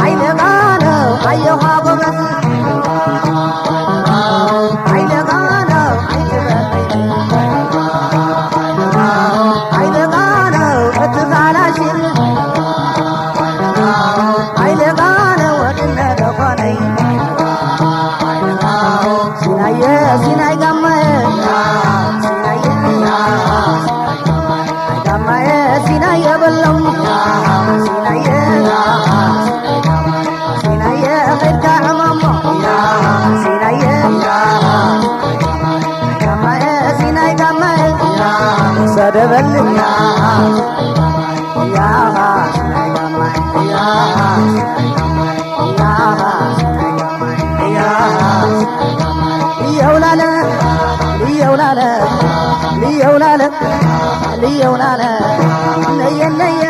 ኣይለጋነው ኣዮኻ ጎበዝ፣ ኣይለጋነው ኣይትበለይ፣ ኣይለጋነው እቲ ካላሽን፣ ኣይለጋነው ወድነ ደኾነይ። ሲናየ ሲናይ ጋማየ፣ ሲናየ ጋማየ፣ ሲናየ በሎም፣ ሲናየ፣ ሲናየ ኸድካ ዕመሞ፣ ሲናየ ጋማየ፣ ሲናይ ጋማየ፣ ሰደበልኛ፣ ያኻ፣ ሲናይ ጋማየ፣ ያኻ፣ ሲናይ ጋማየ፣ ያኻ፣ የውላለ፣ የውላለ፣ የውላለ፣ የውላለ፣ ነየ፣ ነየ፣